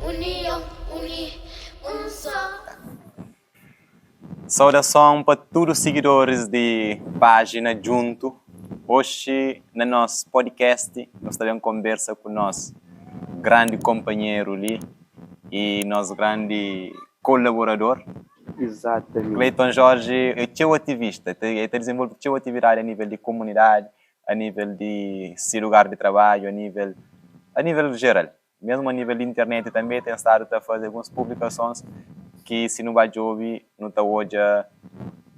Union, uni, un só. Saudason pa tudu sigidoris di pájina Djuntu. Oxi na nos podcast nu sta ben konbersa ku nos grandi konpanheru li y nos grandi kolaborador. Exatamente. Cleiton Jorge é txeu ativista, el ta dizenvolve txeu atividadi a nível di komunidadi, a nível di si lugar di trabadju, a nível a nível jeral. Mesmu a nível di internet tanbe ten stadu ta faze alguns publikasons ki si nu ba djobe nu ta odja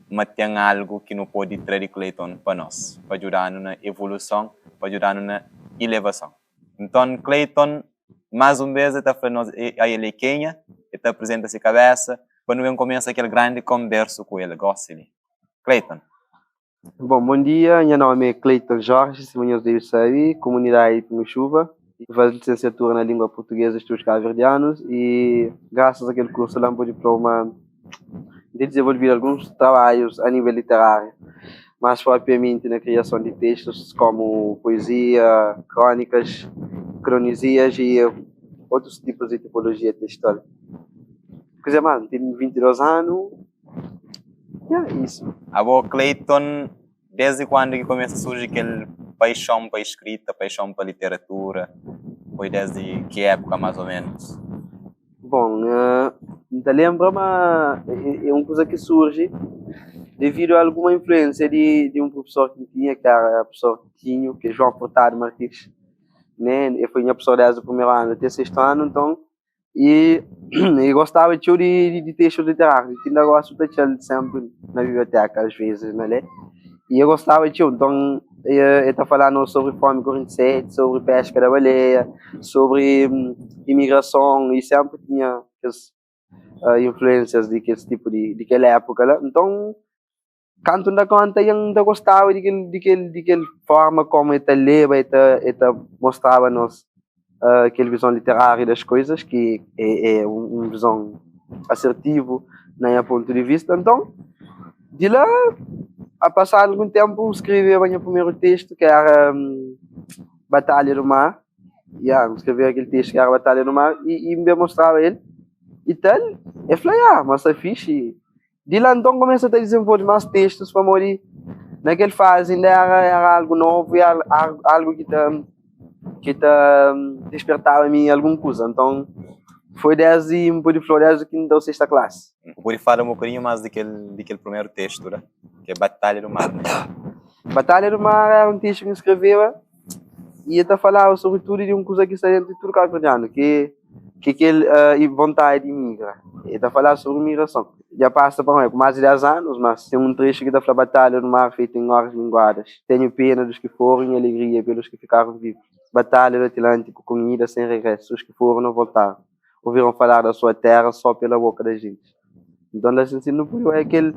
ma ten algu ki nu pode tra di Cleiton pa nos, pa djuda-nu na evoluson, pa djuda-nu na ilevason. Nton Cleiton más un bes el ta fla nos ael é kenha, el ta aprizenta si kabesa pa nu ben kumesa kel grandi konbersu ku el gosi li. Cleiton. Bon, bon dia, nha nomi é Cleiton Jorge, sima nhos debe sabe, komunidadi di Pingo Xuva. N faze lisensiatura na Língua Portuguesa e Estudos Cabo-Verdianos y grasas a kel kursu la N pode fla-u ma N ten dizenvolvidu alguns trabadjus a nível literáriu, más propriamenti na kriason di testus komu poezia, krónikas, kronisias y otus tipus di tipolojia testual. Kuzê más? N ten 22 anu. Ya, isu. Abo Cleiton, desdi kuandu ki kumesa surji kel paixon pa eskrita, paixon pa literatura? Foi desdi ki épuka más o ménus? Bon, N ta lenbra ma é un kuza ki surji devidu a alguma influénsia di un prufesor ki N tinha, ki éra prufesor Tinho, ki é João Furtado Martins, né? El foi nha prufesor desdi primeru anu até sestu anu, nton E e gostaba txeu di di textu literáriu, ti inda gosi ta atxa-l sénpri na biblioteka às vezes na lé. E el gostaba txeu, nton el ta fala-nu sobri fómi 47, sobri péska da baleia, sobri imigrason i sénpri tinha kes influénsias di kes tipu di kel épuka la. Nton Kantu N da konta dja N ta gostaba di kel di kel di kel forma komu el ta leba el ta el ta mostraba nos kel vizon literáriu das koizas ki é é un vizon asertivu na nha pontu di vista. Nton di la a pasadu algun tenpu N skrebeba nha primeru testu ki era Batalha do Mar, ya N skrebeba kel testu ki era Batalha do Mar i N ben mostraba el i tal, el fla ya ma sta fixi. Di la nton kumesa ta dizenvolve más testus pamodi na kel fazi inda éra éra algu novu i algu ki ta ki ta dispertaba mi algun kuza. Nton foi desdi N pode fla desdi ki N ta sexta klasi. Bu pode fala un bokadinhu más di kel di kel primeru testu la, ki é Batalha do Mar? Batalha do Mar éra un testu ki N skreveba i el ta falaba sobritudu di un kuza ki sta dentu di tudu kabuverdianu ki ki kel vontadi di imigra. El ta falaba sobri imigrason. Dja pasa pa ku más di 10 anus, mas ten un trechu ki ta fla Batalha no mar feita em horas minguadas. Tenho pena dos que foram e alegria pelos que ficaram vivos. Batalha do Atlântico com ida sem regresso. Os que foram não voltaram. Ouviram falar da sua terra só pela boca da gente. Nton la sin nu pode oia kel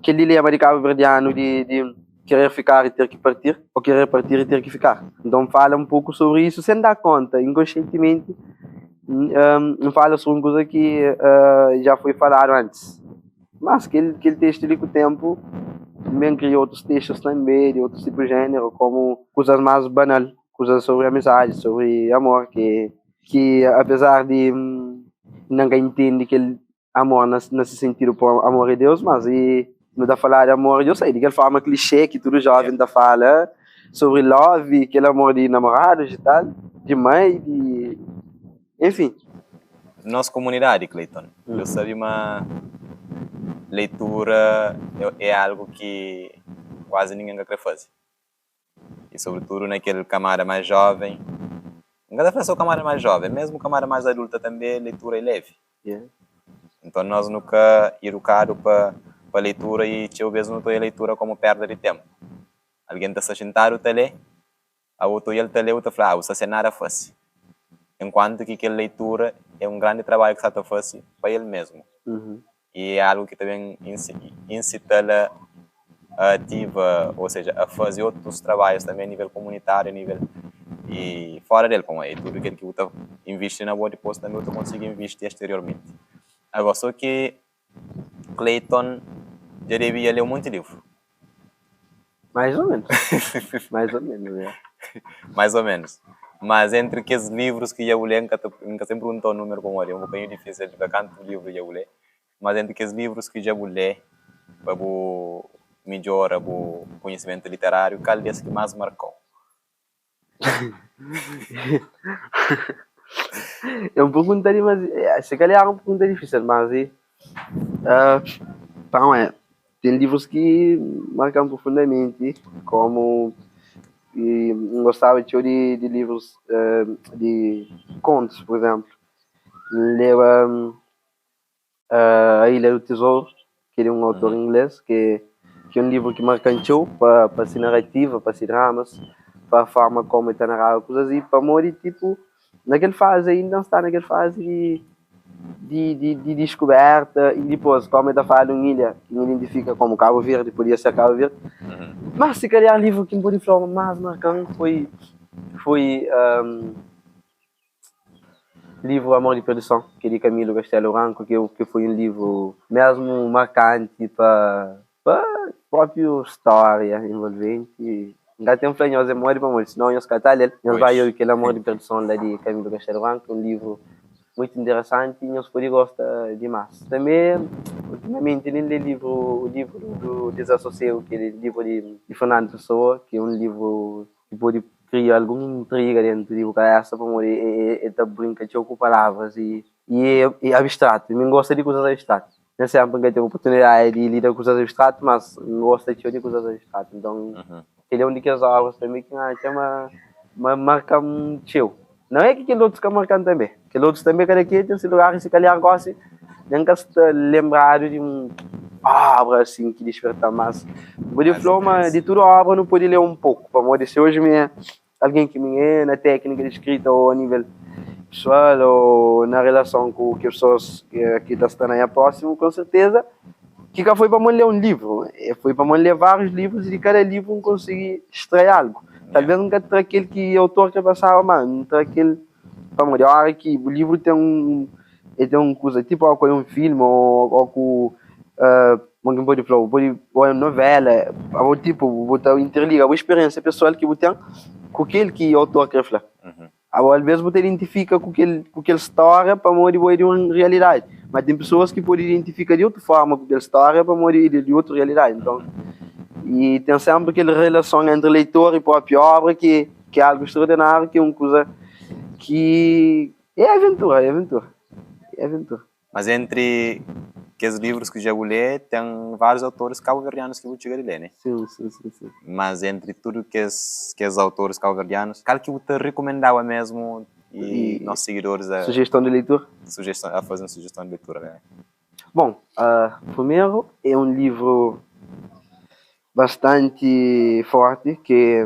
kel dilema di kabuverdianu di di querer ficar e ter que partir ou querer partir e ter que ficar. Nton fala un poku sobri isu sen da konta, inkonsientimenti N fala sobri un kuza ki dja foi faladu antis. Mas kel kel testu li ku tenpu N ben kria otus testus tanbe di otus tipu di jeneru komu kuzas mas banal, kuzas sobri amizadi, sobri amor ki ki apezar di N ka intende kel amor na na se sentidu pa amor é Deus, mas e nu ta fala di amor eu sei, di kel forma cliché ki tudu jovem ta fala sobri love, kel amor di namorados e tal, di mãe, di enfim. Nos komunidadi, Cleiton, eu sabe ma leitura é algu ki kuazi ningen ka kre faze. i sobretudu na kel kamada más jóven, N ka ta fla sô kamada más jóven, mésmu kamada más adulta tanbê leitura é levi. Nton nos nu ka idukadu pa pa leitura i txeu bês nu ta odja leitura kómu perda di ténpu. Algen ta sta xintadu ta lé, abo ta odja-l ta lé bu ta fla, ah bu sta sen nada fase. Enkuantu ki kel leitura é un grandi trabadju ki sta ta fase pa el mésmu. i é algu ki ta ben insita-l a ativa, ou seja, a faze otus trabadjus tanbe a nivel komunitáriu, a nivel i fora del, pamodi é tudu kel ki bu ta invisti na bo dipôs tanbe bu ta konsigi invisti exteriormenti. Agora, so ki Clayton dja debia lé un monti livru. Mais ou menos. Mais ou menos, é. Mais ou menos. Mas entri kes livrus ki dja bu lé, N ka ta, N ka sen pergunta-u númeru pamodi é un bokadinhu difísil di fla kantu livru dja bu lé. Mas entri kes livrus ki dja bu lé pa bu midjora bu konhisimentu literáriu, kal des ki más marka-u? É un pergunta dimas, se kalhar é un pergunta difísil, mas Então é, ten livrus ki marka-m profundamenti, komu N gostaba txeu di di livrus di kontus, pur izénplu, N leba A Ilha do Tesouro, ki é di un autor inglês, ki é un livru ki marka-m txeu pa pa si narativa, pa si dramas, pa forma komu el ta naraba kuzas i pamodi tipu na kel fazi ainda N sta na kel fazi di di di di diskuberta i dipôs komu el ta fala di un ilha ki N identifika komu Kabu Verdi, podia ser Kabu Verdi. Má si kalhar livru ki N pode fla ma más marka-m foi foi Livru Amor di Perdição, ki é di Camilo Castelo Branco, ki ki foi un livru mesmu markanti pa pa propiu stória envolventi. N ka ten fla nhos é modi pamodi sinon nhos ka ta le-l. Nhos bai obi kel Amor di Perdição la di Camilo Castelo Branco, un livru muitu interesanti i nhos pode gosta dimás. Tanbê, ultimamenti N lé livru livru do Desassossego, ki é livru di Fernando Pessoa, ki é un livru ki pode kria algun intriga dentu di bu kabesa pamodi el ta brinka txeu ku palavras i é abstratu. Mi N gosta di kuzas abstratu. Nen senpri N ka ten oportunidadi di lida ku kuzas abstratu, mas N gosta txeu di kuzas abstratu. Nton, kel-li é un di kes obras tanbe ki N atxa ma ma marka-m txeu. Nau é ki kel otus ka marka-m tanbe. Kel otus tanbe kada kenha ten se lugar i si kalhar gosi nen ka sta lenbradu di un obra asin ki disperta-m. Mas N pode fla-u ma di tudu obra nu pode lé un poku pamodi si oji mi é algen ki mi é na téknika di skrita ô a nível pesoal ô na relason ku kes pesoas ki ta sta na nha prósimu, konserteza ki ka foi pamodi N lé un livru, foi pamodi N lé várius livrus i di kada livru N konsigi strai algu. Talvês N ka tra kel ki autor krê pasaba, má N tra kel pamodi óra ki bu livru ten un el ten un kuza tipu ó ku é un filmi ó ku Mon ki N pode fla-u, bu pode odja un novéla ô tipu bu ta interliga bu spiriénsia pesoal ki bu ten ku kel ki autor krê fla. Abo alvês bu ta identifika ku kel ku kel stória pamodi bo é di un realidadi, ma ten pesoas ki pode identifika di otu forma ku kel stória pamodi é di otu realidadi. Nton, i ten senpri kel relason entri leitor i propi obra ki ki é algu straordináriu, ki é un kuza ki é aventura, é aventura, é aventura. Mas entri kes livrus ki dja bu lé, ten várius autoris kabuverdianus ki bu txiga di lé, ne? Sin, sin, sin, sin. Mas entri tudu kes kes autoris kabuverdianus, kal ki bu ta rikumendaba mesmu i nos sigidoris a. Sujeston di leitura? Sujeston, a faze un sujeston di leitura, ne? Bon, primeru é un livru bastanti forti ki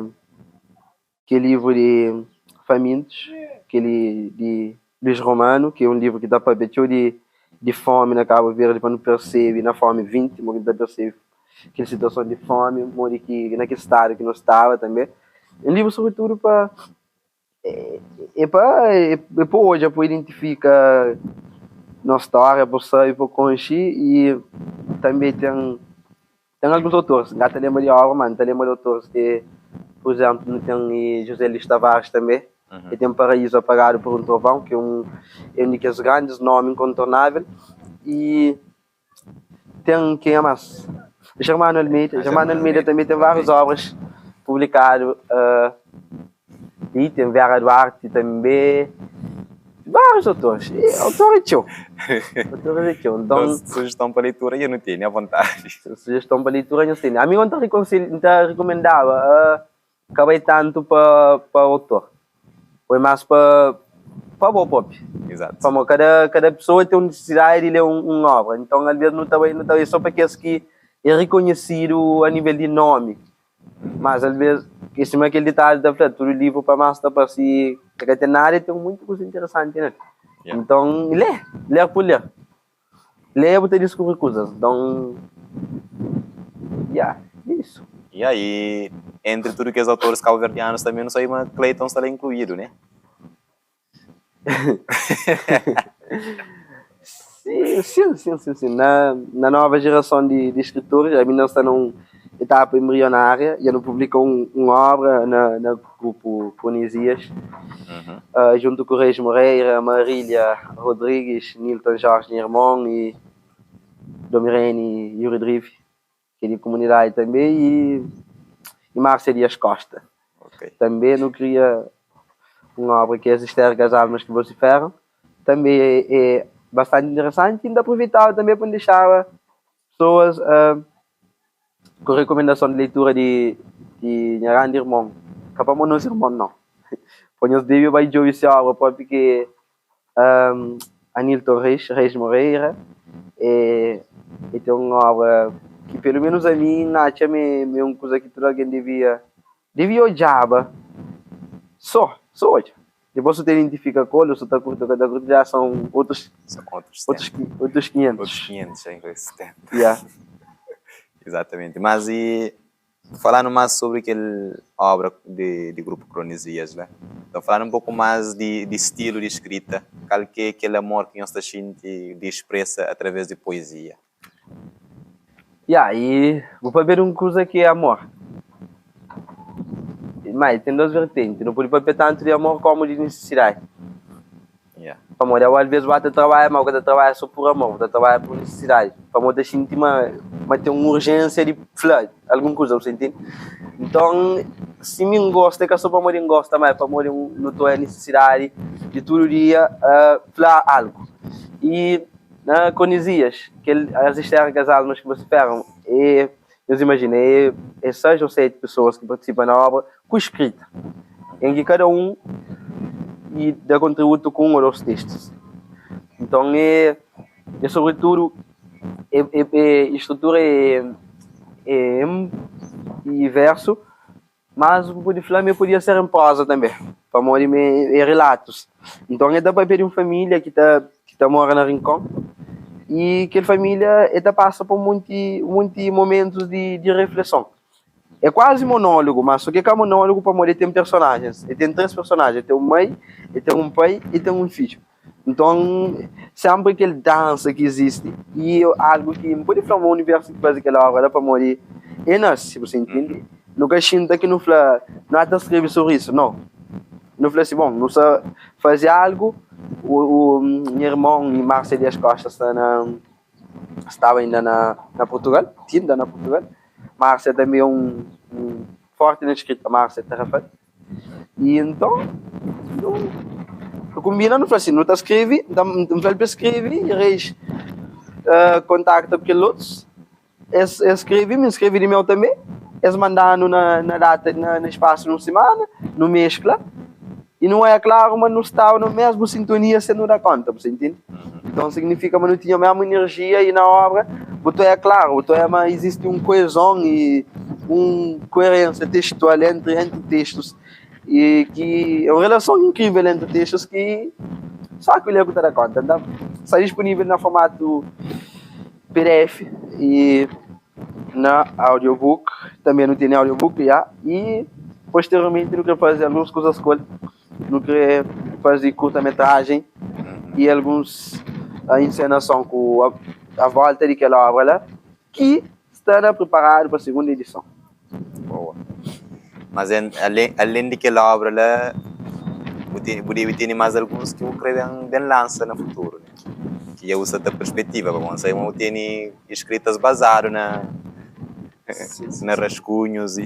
Kel livru di Famintos, kel di Luís Romano, ki é un livru ki ta pâpia txeu di di fómi na Kabu Verdi, pa nu persebe na fómi 20, modi ki nu ta persebe kel situason di fómi, modi ki na ki stadu ki nu staba tanbê. É un livru sobritudu pa é pa é pa odja, pa identifika nos stória, pa sabe, pa konxe i tanbê ten Ten alguns autores, N ka ta lenbra di obra, ma N ta lenbra di autores ki, pur izenplu, nu ten José Luís Tavares tanbe, el ten Paraíso Apagado por um Trovão, ki é un é un di kes grandis nomi inkontornável, i ten kenha más? Germano Almeida, Germano Almeida tanbe ten várius obras publikadu. I ten Vera Duarte tanbe, várius autores. E autor é txeu. Autores é txeu. Nton, sujeston pa leitura dja nu tene à vontadi. Sujeston pa leitura nhos tene. Ami N ta rikonselha, N ta rikumendaba ka bai tantu pa pa autor. Bai más pa pa bo propi. Izatu. Pamodi kada kada pesoa ten un nisisidadi di lé un obra. Nton, alvês nu ta bai nu ta bai so pa kes ki é rikonhesidu a nivel di nomi. Mas alvês, é sima kel ditadu ta fla, tudu livru pa más ta parse ka ka ten nada, ten monti kuza interesanti nel. Nton, lé, ler pur ler. Lé bu ta diskubri kuzas. Nton, ya, é isu. Ya, i entri tudu kes autoris kabuverdianus tanbe nu sabe ma Clayton sta la inkluidu, ne? Sim, sim, sim, sim, sim. Na, na nova gerason di, di skritoris, ami na sta na un. etapa embrionária, dja nu publika un un obra na na grupu Cronesias, juntu ku Reis Moreira, Marília Rodrigues, Nilton Jorge nha irmon y Domirene Yuri Drive, ki é di kumunidadi tanbe y y Márcia Dias Costa. Tanbe nu kria un obra ki é As Histéricas Almas que Vociferam, tanbe é bastante interesanti y N ta aproveitaba tanbe pa N dexaba Pesoas ku rekumendason di leitura di di nha grandi irmon, ka pamodi nos irmon nau, pa nhos debe bai djobe se obra propi ki é Anilton Reis, Reis Moreira, e e ten un obra ki pelu menus ami N atxa ma é un kuza ki tudu algen devia devia odjaba, so so odja. Dipôs su ta identifika ku el, su ta kurti o ka ta kurti, já são otus, São outros otus, tempos. otus 500. Outros 500, já inclui 70. Yeah. Exatamente. Mas e falando mais sobre kel obra de, de grupo Cronesias la. Então falando um pouco mais de, de estilo de escrita, kal ke kel amor ki nhos ta xinti di expressa através de poesia? Ya, i bu pabia di un kuza ki é amor. Má i ten dos vertenti, nu pode papia tantu di amor kómu di nisisidadi. Pamodi awa alvês bu ba ta trabadja, má bu ka ta trabadja sô pur amor, bu ta trabadja pur nisisidadi. Pamodi bu ta xinti ma ma ten un urjénsia di fla algun kuza, bu sta intende? Nton, si mi N gosta, é ka sô pamodi N gosta, má é pamodi nu ta oja nisisidadi di tudu dia fla algu. I Na Conizias, kel as histéricas almas que vociferam é, nhos imagina, é é 6 ou 7 pessoas ki partisipa na obra ku escrita, em ki kada un e da kontributu ku un ou dos testus. Nton é é sobretudu é é é estrutura é é e versu. Mas bu pode fla ma e podia ser en proza tanbe, pamodi ma e rilatus. Nton e ta papia di un familia ki ta ki ta mora na Rincon y kel familia e ta pasa pa un monti un monti momentus di di refleson. E kuazi monólogu, mas so ki e ka monólogu pamodi e ten personajens, e ten 3 personajen, e ten un mai, e ten un pai y ten un fidju. Nton senpri kel dansa ki izisti i algu ki N pode fla ma universu ki faze kel obra la pamodi e nase, bu sa intende? Nu ka xinta ki nu fla nu ata skrebe sobri isu, nau. Nu fla si, bon, nu sta faze algu, u nha irmon i Márcia Dias Costa sta na staba inda na Purtugal, tinda na Purtugal, Márcia tanbe é un forti na skrita, Márcia Tarrafal. I nton, nu konbina, nu fla si, nu ta skrebe, N fla-l pa el skrebe, i Reis kontakta ku kel otus, es skrebe, mi N skrebe di meu tanbe, es manda-nu na data, na spasu di un simana, nu meskla, i nu oja klaru ma nu staba na mesmu sintonia sen nu da konta, bu ta intende? Nton, signifika ma nu tinha mesmu inerjia i na obra bu ta oja klaru, bu ta oja ma izisti un koezon i un koerensia testual entri entri testus i ki é un relason inkrivel entri testus ki só ki lê ku ta da konta. Nton, sta dispunivel na formatu pdf i na audiobook, tanbe nu tene audiobook ja i posteriormenti nu kre faze alguns kuzas ku el. Nu kre faze kurta-metrajen i alguns ensenason ku a volta di kel obra la ki sta na priparadu pa segunda edison. Boa. Mas alen di kel obra la, bu tene, bu debe tene mas alguns ki bu kre ben ben lansa na futuru, ne? Ki dja bu sta ta perspetiva, pamodi N sabe ma bu tene skritas bazadu na Na raskunhus i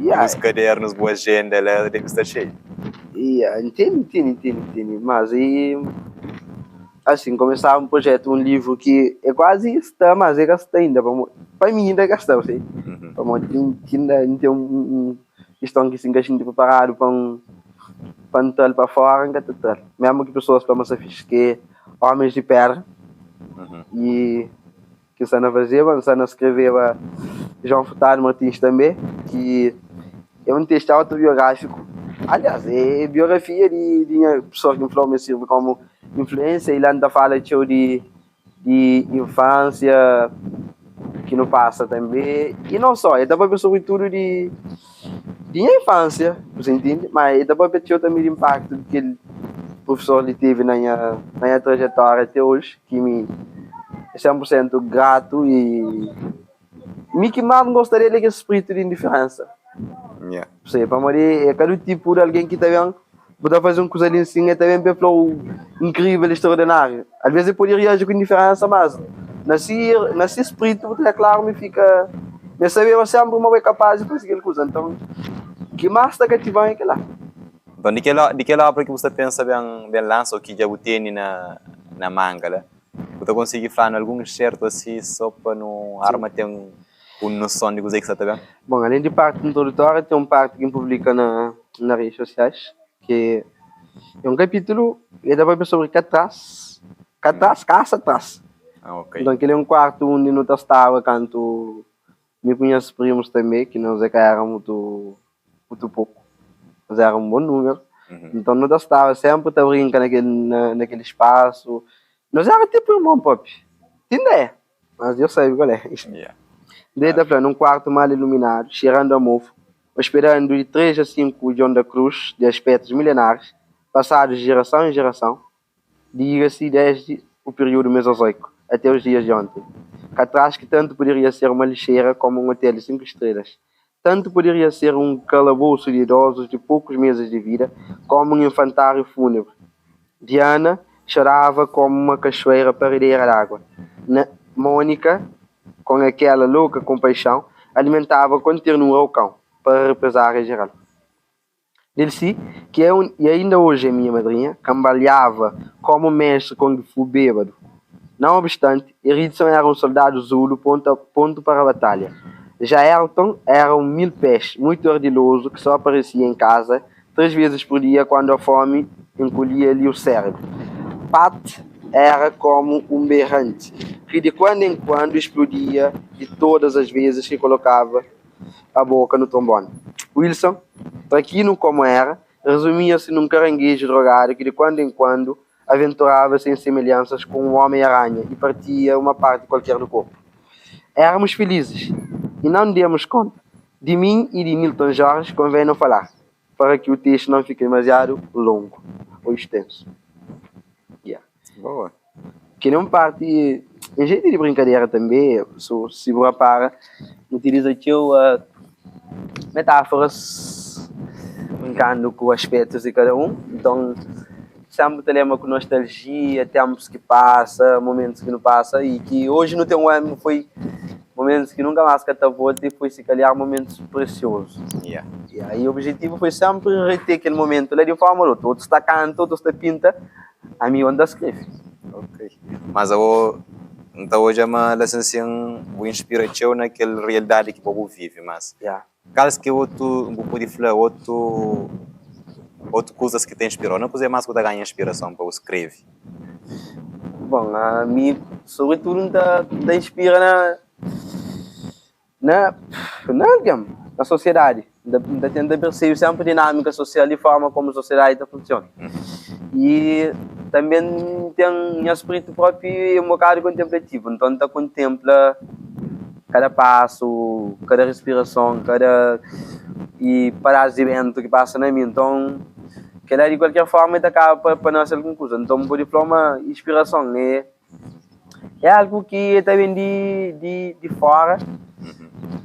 bus kadernus, bu ajenda la debe sta xeiu. Ya, N tene, N tene, N tene, N tene. Mas i asin, kumesaba un projetu, un livru ki é kuazi sta, mas é ka sta inda, pamodi pa mi inda ka sta, bu sabe? Pamodi ti inda N ten un kiston ki si N ka xinti priparadu pa N pa N tra-l pa fora, N ka ta tra-l. Mesmu ki pesoas fla ma sta fixi, ki é Homens de Pedra i. Ki N sta na fazeba, N sta na skreveba João Furtado Martins tanbe, ki é un testu autobiográfiku, aliás, é biografia di di nha profesor ki N fla-u ma el sirbi komu influénsia, i la N ta fala txeu di di infánsia ki nu pasa tanbe, i non só, el ta papia sobritudu di di nha infánsia, bu sa intende? Ma el ta papia txeu tanbe di inpaktu ki kel profesor li tevi na nha na nha trajetória te oji. Ki mi é 100% gratu i Mi ki más N gosta del é kel spritu di indiferensa. Yeah. Sei, pamodi é ka do tipu di algen ki ta ben, bu ta faze un kuza li nsin, el ta ben pa el fla-u inkrivel, istraordináriu. Alvês el pode reaji ku indiferensa, mas na si, na si spritu bu ta da klaru ma el fika, ma el sabeba sénpri ma bu é kapás di faze kel kuza. Nton, ki más ta kativan é kel-la. Nton, di kel, di kel óbra ki bu sta pensa ben, ben lansa ô ki dja bu tene na, na manga la, Bu ta konsigi fla-nu algun exsertu asi so pa nu arma ten un noson di kuzê ki sta ta ben? Bon, alén di parti introdutória, ten un parti ki N publika na na redes sosiais, ki é un kapítulu, el ta papia sobri katras, katras, kasa tras. Ah, ok. Nton, kel-li é un kuartu undi nu ta staba kantu Mi ku nhas primus tanbê, ki nos é ka éra mutu mutu poku, nos éra un bon númeru. Nton nu ta staba sénpri ta brinka na kel na kel spasu. Nos éra tipu irmon própi. Ti inda é, mas Deus sabe kual é. Nton el ta fla, Nun kuartu mal iluminadu, xerandu a mofu, ospedandu di três a sinku Djon da Krus di aspétus milenaris, pasadus di jerason en jerason, Diga-se desde o período mesozoico até os dias de ontem. Catraz que tanto poderia ser uma lixeira como um hotel de 5 estrelas. Tanto poderia ser um calabouço de idosos de poucos meses de vida como um infantário fúnebre. Diana chorava como uma cachoeira paredeira d'água. Mônica, com aquela louca compaixão, alimentava com ternura o cão, para represária geral. Delcy, que é e ainda hoje é minha madrinha, cambaleava como um mestre kung fu bêbado. Não obstante, Eridson era um soldado zulu pronto, pronto para a batalha. Jaelton era um mil-pés muito ardiloso que só aparecia em casa três vezes por dia quando a fome encolhia-lhe o cérebro. Pat era como um berrante que de quando em quando explodia de todas as vezes que colocava a boca no trombone. Wilson, traquino como era, resumia-se num caranguejo drogado que de quando em quando aventurava-se em semelhanças com um homem-aranha e partia uma parte qualquer do corpo. Éramos felizes e não demos conta. De mim e de Nilton Jorge convém não falar, para que o texto não fique demasiado longo ou extenso. Yeah. Boa. Kel é un parti, en jeito di brinkadera tanbe, so si bu rapara, N utiliza txeu metáforas brinkandu ku aspetus di kada un. Nton, senpri ta lenbra ku nostalgia tenpus ki pasa, momentus ki nu pasa y ki oji nu ten un anu foi momentus ki nunka mas ka ta volta y foi si kalhar momentus presiozu. Yeah. Yeah, y objetivu foi senpri rete kel momentu la di un forma o di otu. Otus ta kanta, otus ta pinta. Ami N ta skrebe. Ok. Mas abo N ta odja ma la sin sin bu inspira txeu na kel realidadi ki bo bu vive mas Ya. kals ki otu bu pudi fla otu otu kuzas ki ta inspirau na kuzê mas bu ta ganha inspirason pa bu skrebe? Bon, ami sobritudu N ta N ta inspira na Na na algen, na sosiedadi. N ta tenta persebe senpri dinamika sosial i forma komu sosiedadi ta funsiona. I tanbe N ten nha spritu propi é un bokadu kontenplativu. Nton N ta kontenpla kada pasu, kada rispirason, kada i padas di bentu ki pasa na mi. Nton kel-la di kualker forma e ta kaba pa nase algun kuza. Nton N pode fla ma inspirason é. É algu ki ta ben di di di fora,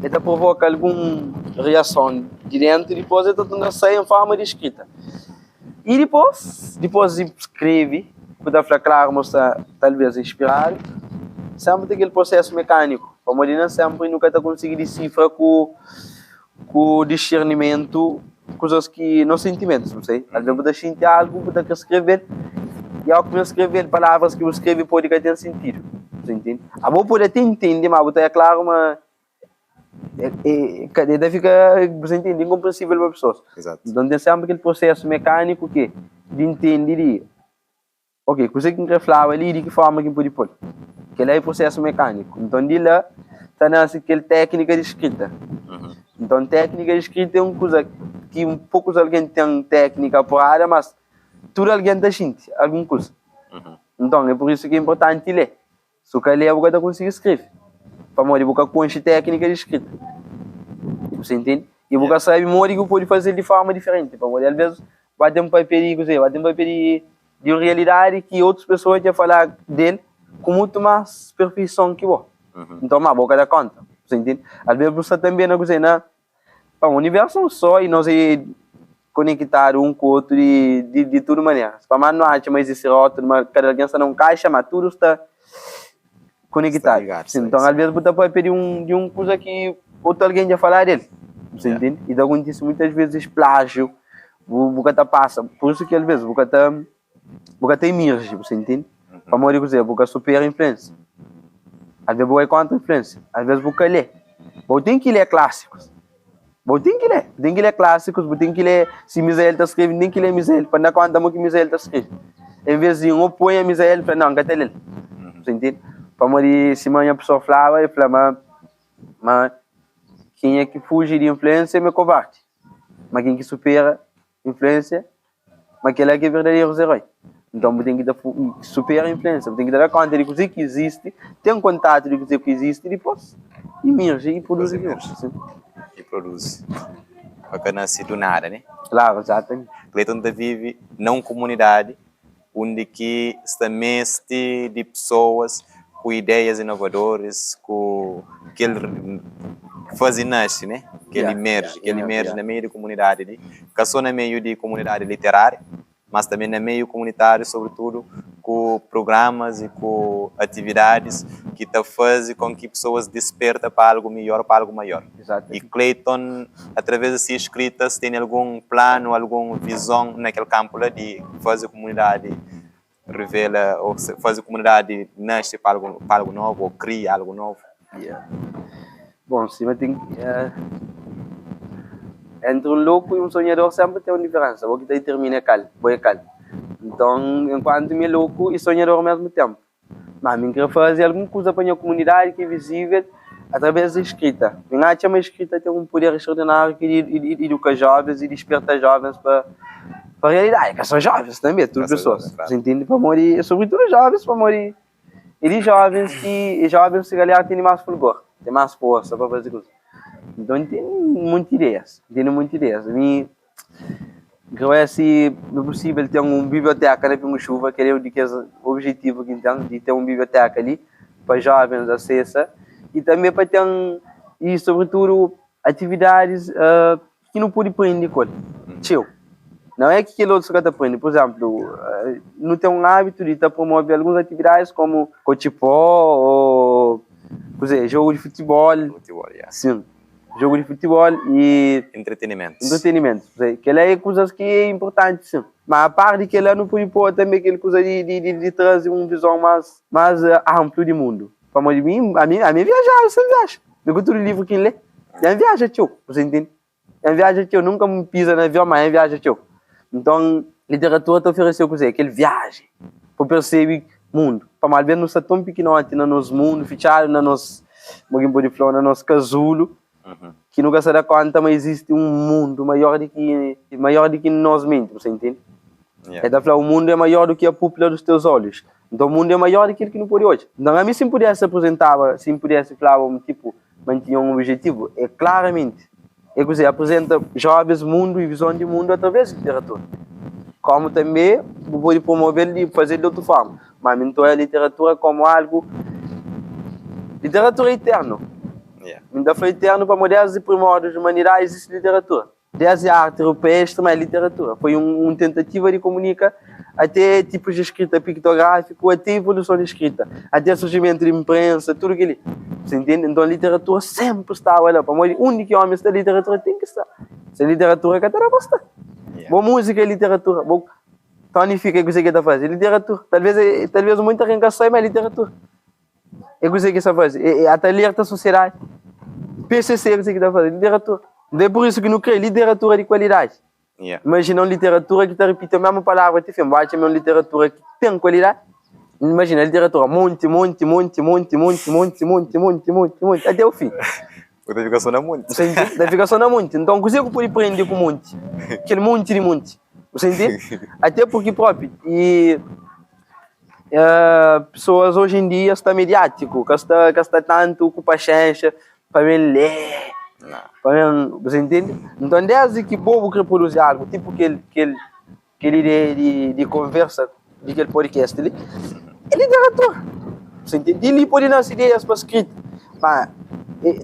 e ta provoka algun reason di dentu, dipôs el ta torna sai en forma di skrita. I dipôs, dipôs di skrebe, ku ta fla klaru ma sta talvês inspiradu, senpri ten kel prosesu mekaniku, pamodi nen senpri nu ka ta konsigi disifra ku ku discernimentu kuzas ki nos sentimentus, bu sai? Alvês bu ta xinti algu, bu ta kre skrebe-l, i óki bu skrebe-l, palavras ki bu skrebe pode ka ten sentidu, bu ta intende? Abo bu pode ate intende, ma bu ta klaru ma e ta fika, bu ta intende, inkonprensível pa pesoas. Nton ten senpri kel prosesu mekaniku ki di intende di. Ok, kuzê ki N krê flaba li i di ki fórma ki N pode pô-l? Kel-la é prusésu mekániku. Nton, di la ta nase kel téknika di skrita. Nton, téknika di skrita é un kuza ki pokus algen ten téknika apurada, mas tudu algen ta xinti algun kuza. Nton, é pur isu ki é inportanti lé. Si bu ka lé, bu ka ta konsigi skrebe, pamodi bu ka konxe téknika di skrita. Bu sta intende? I bu ka sabe modi ki bu pode faze-l di forma diferenti, pamodi alvês ba ten papia di kuzê? Ba ten papia di di un realidadi ki otus pesoa dja fala del ku mutu más perfeison ki bo. Nton, má bo ka da konta. Bu ntende? Alvês bu sta tanbe na kuzê, na pa universu é un só i nos é konekitadu un ku otu di di di tudu manera. Pamodi nu atxa ma izisti rótulu, ma kada algen sta na un kaixa, ma tudu sta Sta konekitadu. ligadu, Sim, sta nton sim. alvês bu ta pâpia di un di un kuza ki otu algen dja fala del. Bu sta Yeah. ntende? I ta kontise muitas vezes plájiu, bu bu ka ta pasa. Pur isu ki alvês bu ka ta bu ka ta imerji, bu sta intende? Pamodi kuzê? Bu ka supera influênsia. Alvês bu bai kóntra influênsia, alvês bu ka lé. Bu ten ki lé klásikus, bu ten ki lé, bu ten ki lé klásikus, bu ten ki lé si Misael ta skrebe, bu ten ki lé Misael pa N da kónta mo ki Misael ta skrebe. En vês di N oponha Misael, N fla, nau, N ka ta lé-l. Bu sta intende? Pamodi sima nha profesor flaba, el fla ma ma kenha ki fuji di influênsia ma é kovardi, ma ken ki supera influênsia Ma kel-la ki é verdaderus eroi. Nton, bu ten ki ta supera influénsia, bu ten ki ta da kónta di kuzê ki izisti, ten kontatu di kuzê ki izisti, dipôs imerji i produzi di novu. I produzi. Pa ka nase du nada, ne? Klaru, izatamenti. Cleiton ta vive na un kumunidadi undi ki sta meste di pesoas ku ideias inovadoris, ku kel faze nasce, ne? Kel imerji, kel imerji na meiu di kumunidadi li, ka so na meiu di kumunidadi literáriu, mas tanbe na meiu kumunitáriu, sobritudu ku prugramas y ku atividadis ki ta faze kon ki pesoas disperta pa algu midjór, pa algu maiór. Y Cleiton, através di si skritas, tene algun planu, algun vizon na kel kanpu la di faze kumunidadi revela ô faze kumunidadi nasce pa algu pa algu novu ô kria algu novu? Yeah. Bon, sima ten entri un loku i un sonhador senpri ten un diferensa, bo ki ta ditermina kal bo é kal. Nton, enkuantu mi é loku i sonhador omesmu tenpu, ma mi N kre faze algun kuza pa nha kumunidadi ki é vizível atraves di skrita. Mi N atxa ma skrita ten un puder extraordináriu ki di iduka jovens i disperta jovens pa pa realidadi. Ka so jovens tanbe, tudu pesoas, bu ntende? Pamodi, sobritudu jovens, pamodi é di jovens ki jovens si kalhar tene más fulgor, ten más forsa pa faze kuza. Nton, N ten monti ideias, N tene monti ideias. Mi N kre oia si é pusível ten un biblioteka na Pingu-Xuva, kel-li é un di kes objetivu ki N ten, di ten un biblioteka li pa jovens asesa i tanbe pa ten i sobritudu atividadis ki nu pode prende ku el txeu. Não é ki kel otus ka ta prende, pur izénplu, nu ten un ábitu di ta promove alguns atividadis komu kotxi pó ô kuzê, jogu di futibol, sin. Jogu di futibol i. Entretenimentus. Entretenimentus. Kel-la é kuzas ki é inportanti, sin. Ma apar di kel-la, nu pode pô tanbe kel kuza di di di traze un vizon más más anplu di mundu. Pamodi mi, ami ami é viajadu, sen viaja. Mi ku tudu livru ki N lé, dja N viaja txeu, bu sa intende? Dja N viaja txeu, nunka N piza na avion, ma N viaja txeu. Nton, literatura ta oferese-u kuzê? Kel viajen pa bu persebe mundu. Pamodi alvês nu sta ton pikinoti na nos mundu, fitxadu na nos, mo ki N pode fla-u, na nos kazulu, ki nu ka sta da kónta ma izisti un mundu maior di ki maior di ki nos menti, bu sta intende? El ta fla, o mundo é maior do que a pupila dos teus olhos. Nton, mundu é maior di kel ki nu pode odja. Nton, ami si N pudese aprizentaba, si N pudese flaba un tipu ma N tinha un objetivu, é klaramenti é kuzê? Aprizenta jovens mundu i vizon di mundu através di literatura. Komu tanbê bu pode promove-l i faze-l di otu forma. Má ami N ta odja literatura komu algu. Literatura é iternu. Mi N ta fla iternu pamodi désdi primórdius di umanidadi izisti literatura. Désdi arti rupestre, má literatura foi un tentativa di komunika até tipus di skrita piktográfiku, até ivoluson di skrita, até surjimentu di inprensa, tudu kel-li. Bu intende? Nton, literatura sénpri staba la, pamodi undi ki ómi sta, literatura ten ki sta. Sen literatura ka ta da pa sta. Bo múzika é literatura, bo Tony Fika é kuzê ki el ta faze? É literatura. Talvês, talvês muita algen ka sabe, má é literatura. É kuzê ki es ta faze? É ata alerta sosiedadi. PCC é kuzê ki ta faze? Literatura. Nton é pur isu ki nu krê literatura di kualidadi. Imajina un literatura ki ta ripiti mésmu palavra ti fin. Bu atxa ma é un literatura ki ten kualidadi? Imajina literatura monti, monti, monti, monti, monti, monti, monti, monti, monti, monti, até o fin. Bu ta fika so na monti. Bu ta intende? Ta fika so na monti. Nton kuzê ku pode prende ku monti? Kel monti di monti. Bu ta intende? Até purki propi i. Pesoas oji en dia sta mediátiku, ka sta ka sta tantu ku paxénxa pa ben lé, pa ben, bu sa intende? Nton désdi ki bo bu kre produzi algu, tipu kel kel kel ideia di di konversa di kel podcast li, é literatura, bu sa intende? Di li pode nase ideias pa skrita, má.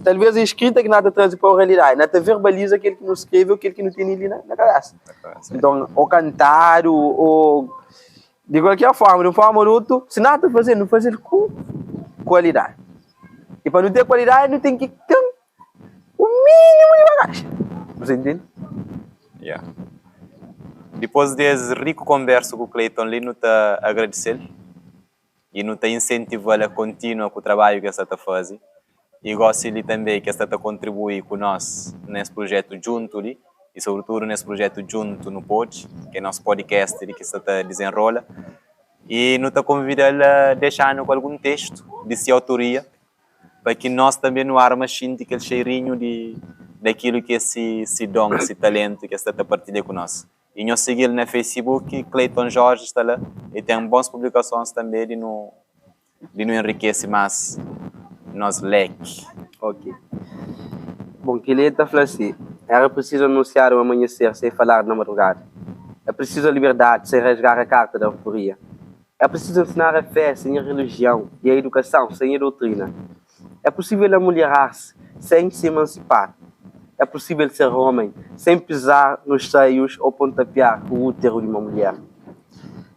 Talvês é eskrita ki na ta traze pa oralidadi, na ta verbaliza kel ki nu skrebe ô kel ki nu tene li na kabésa. Nton, ô kantadu ô di kualker fórma, di un fórma ô di otu, si na ta faze-l, nu faze-l ku kualidadi. I pa nu ten kualidadi, nu ten ki ten un mínimu di bagajen. Bu sa intende? Ya. Dipôs di es riku konbérsu ku Clayton li, nu ta agradise-l i nu ta insentiva-l a kontinua ku trabadju ki el sta ta faze i gósi li tanbê ki el sta ta kontribui ku nos nes prujétu djuntu li i sobritudu nes prujétu Djuntu Nu Pode, ki é nos podcast li ki sta ta dizenrola. I nu ta konvida-l a dexa-nu ku algun testu di si autoria pa ki nos tanbê nu arma xinti kel xeirinhu di dakilu ki é si si don, si talentu ki el sta ta partilha ku nos. I nhos sigi-l na Facebook, Clayton Jorge sta la, e ten bons publikasons tanbê di nu di nu enrikese más nos leki. Ok. Bon, kel-li el ta fla si, Era preciso anunciar o amanhecer sem falar na madrugada. É preciso a liberdade sem rasgar a carta da autoria. É preciso ensinar a fé sem a religião e a educação sem a doutrina. É possível amulherar-se sem se emancipar. É possível ser homem sem pisar nos seios ou pontapear o útero de uma mulher.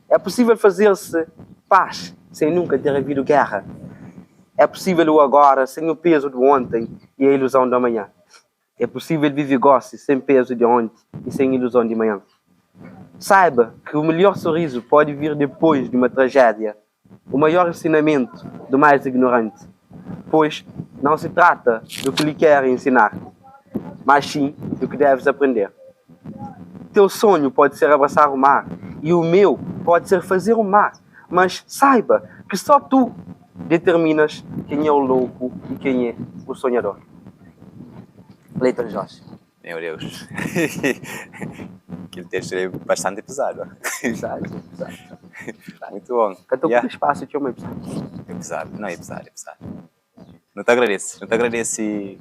É possível fazer-se paz sem nunca ter havido guerra. É possível o agora sem o peso do ontem e a ilusão do amanhã. É possível vive gósi sem peso de onti e sem ilusão de manhã. Saiba que o melhor sorriso pode vir depois de uma tragédia, o maior ensinamento do mais ignorante, pois não se trata do que lhe querem ensinar, mas sim do que deves aprender. Teu sonho pode ser abraçar o mar e o meu pode ser fazer o mar, mas saiba que só tu determinas quem é o louco e quem é o sonhador. Clayton Jorge. Meu Deus. Kel testu é bastante pizadu. Pizadu, pizadu. Muito bom. Ka ta ocupa espaço txeu, ma é pizadu. É pizadu, não, é pizadu, é pizadu. Nu ta agradese, nu ta agradese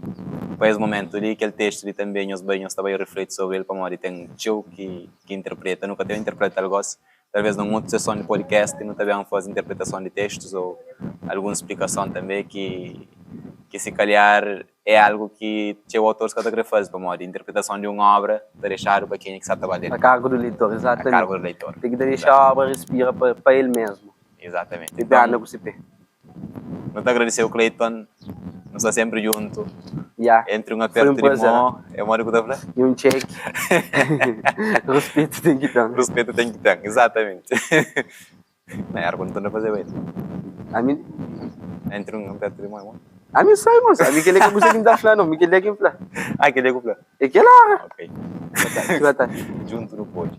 pa es momentu li, kel testu li tanbe nhos bai, nhos ta bai refleti sobri el pamodi ten txeu ki ki interpreta, nu ka ta interpreta-l gosi, talvez na un otu seson di podcast nu ta ben faze interpretason di testus ô algun splikason tanbe ki ki si kalhar é algu ki txeu autoris ka ta kre faze pamodi interpretason di un obra ta dexadu pa kenha ki sa ta ba lel. A kargu du leitor, A kargu du leitor. Ten ki ta dexa obra respira pa el mesmu. Exatamente. Ti ta anda ku si pe. Nu ta agradeseu Clayton, nu sta sempri djuntu. Ya. Entri un apertu di mó, é modi ku ta fla? I un txeki. Ruspetu ten ki ten. Ruspetu ten ki ten, exatamente. Na era ku nu ta anda fazeba el. Ami. Entri un apertu di mó é modi? Ami sai moça, ami kel-li ka kusa ki N ta fla no, mi kel-li ki N fla. Ah, kel-li ku fla? É kel ora. Ok. Boa tarde. Djuntu nu pode.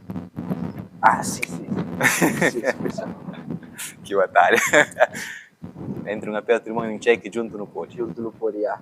Ah, si, si. Si, si. Ki batalha. Entri un apertu di mó i un txeki, djuntu nu pode. Djuntu nu pode, ya.